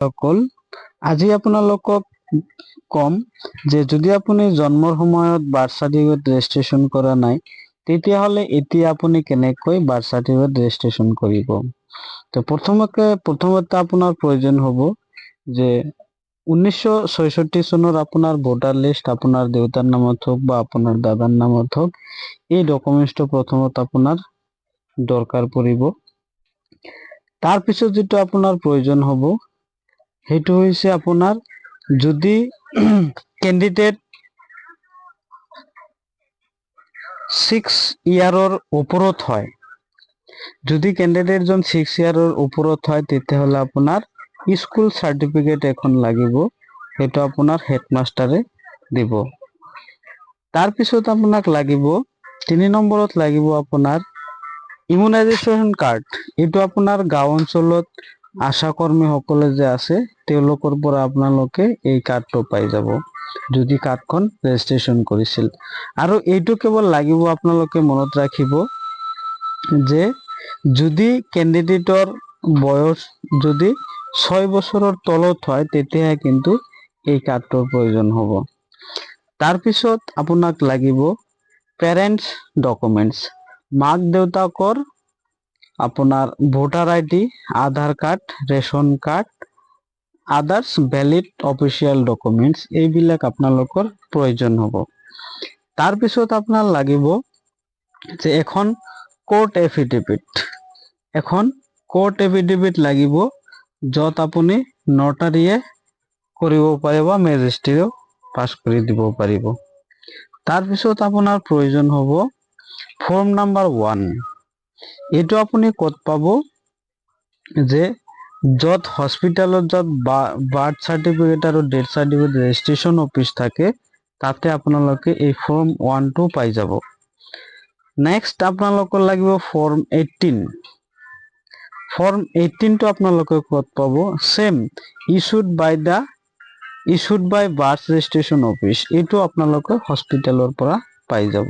সকল, আজি আপোনালোকক ক'ম যে যদি আপুনি জন্মৰ সময়ত বাৰ্থ চাৰ্টিফিকেট ৰেজিষ্ট্ৰেশ্যন কৰা নাই, তেতিয়াহ'লে এতিয়া আপুনি কেনেকৈ বাৰ্থ চাৰ্টিফিকেট ৰেজিষ্ট্ৰেশ্যন কৰিব। তো প্ৰথমতে আপোনাৰ প্ৰয়োজন হ'ব যে 1966 চনৰ আপোনাৰ ভোটাৰ লিষ্ট, আপোনাৰ দেউতাৰ নামত হওক বা আপোনাৰ দাদাৰ নামত হওক, এই ডকুমেণ্টছটো প্ৰথমত আপোনাৰ দৰকাৰ পৰিব। তাৰপিছত যিটো আপোনাৰ প্ৰয়োজন হ'ব, সেইটো হৈছে আপোনাৰ যদি কেণ্ডিডেট 6 ইয়াৰৰ ওপৰত হয়, যদি কেণ্ডিডেটজন 6 ইয়াৰৰ ওপৰত হয়, তেতিয়াহ'লে আপোনাৰ স্কুল চাৰ্টিফিকেট এখন লাগিব। সেইটো আপোনাৰ হেডমাষ্টাৰে দিব। তাৰপিছত আপোনাক লাগিব, 3 নম্বৰত লাগিব আপোনাৰ ইমিউনাইজেশ্যন কাৰ্ড। এইটো আপোনাৰ গাঁও অঞ্চলত আশা কৰ্মীসকলে যে আছে, তেওঁলোকৰ পৰা আপোনালোকে এই কাৰ্ডটো পাই যাব, যদি কাৰ্ডখন ৰেজিষ্ট্ৰেশ্যন কৰিছিল। আৰু এইটো কেৱল লাগিব, আপোনালোকে মনত ৰাখিব যে যদি কেণ্ডিডেটৰ বয়স যদি 6 বছৰৰ তলত হয়, তেতিয়াহে কিন্তু এই কাৰ্ডটোৰ প্ৰয়োজন হ'ব। তাৰপিছত আপোনাক লাগিব পেৰেণ্টছ ডকুমেণ্টছ, মাক দেউতাকৰ আপোনাৰ ভোটাৰ আইডি, আধাৰ card, ration card, others valid official documents, এইবিলাক আপোনালোকৰ প্ৰয়োজন হ'ব। তাৰপিছত আপোনাৰ লাগিব যে এখন কোৰ্ট এফিডেভিট। এখন কোৰ্ট এফিডেভিট লাগিব, য'ত আপুনি নটাৰীয়ে কৰিব পাৰিব, মেজিষ্ট্ৰেটেও পাছ কৰি দিব পাৰিব। তাৰপিছত আপোনাৰ প্ৰয়োজন হ'ব ফৰ্ম নাম্বাৰ 1। এইটো আপুনি ক'ত পাব যে য'ত হস্পিটেলত য'ত বাৰ্থ চাৰ্টিফিকেট আৰু ডেথ চাৰ্টিফিকেট ৰেজিষ্ট্ৰেশ্যন অফিচ থাকে, তাতে আপোনালোকে এই ফৰ্ম 1টো পাই যাব। নেক্সট আপোনালোকৰ লাগিব ফৰ্ম 18। ফৰ্ম 18টো আপোনালোকে ক'ত পাব? Same, issued by birth registration office। এইটো আপোনালোকে হস্পিটেলৰ পৰা পাই যাব।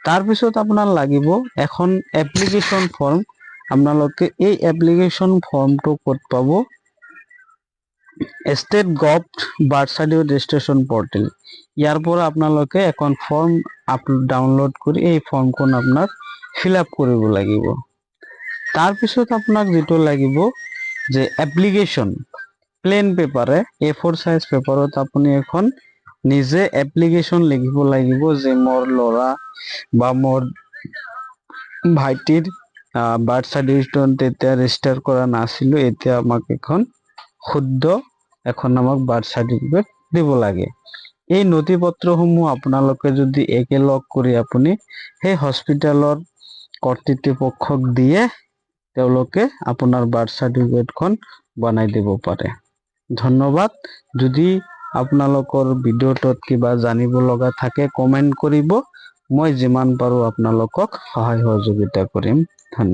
তাৰপিছত আপোনাৰ লাগিব এখন এপ্লিকেশ্যন ফৰ্ম। আপোনালোকে এই এপ্লিকেশ্যন ফৰ্মটো ক'ত পাব? State govt birth certificate registration portal। ইয়াৰ পৰা আপোনালোকে এখন ফৰ্ম ডাউনলোড কৰি এই ফৰ্মখন আপোনাৰ ফিল আপ কৰিব লাগিব। তাৰপিছত আপোনাক যিটো লাগিব যে এপ্লিকেশ্যন প্লেন পেপাৰে, এ4 চাইজ পেপাৰত আপুনি এখন নিজে এপ্লিকেশ্যন লিখিব লাগিব যে মোৰ ল'ৰা বা মোৰ ভাইটিৰ বাৰ্থ চাৰ্টিফিকেট তেতিয়া ৰেজিষ্টাৰ কৰা নাছিলো, এতিয়া আমাক এখন শুদ্ধ এখন আমাক বাৰ্থ চাৰ্টিফিকেট দিব লাগে। এই নথি পত্ৰসমূহ আপোনালোকে যদি একেলগ কৰি আপুনি সেই হস্পিটেলৰ কৰ্তৃপক্ষক দিয়ে, তেওঁলোকে আপোনাৰ বাৰ্থ চাৰ্টিফিকেটখন বনাই দিব পাৰে। ধন্যবাদ। যদি আপোনালোকৰ ভিডিঅ'টোত কিবা জানিব লগা থাকে, কমেণ্ট কৰিব। মই যিমান পাৰোঁ আপোনালোকক সহায় সহযোগিতা কৰিম। ধন্যবাদ।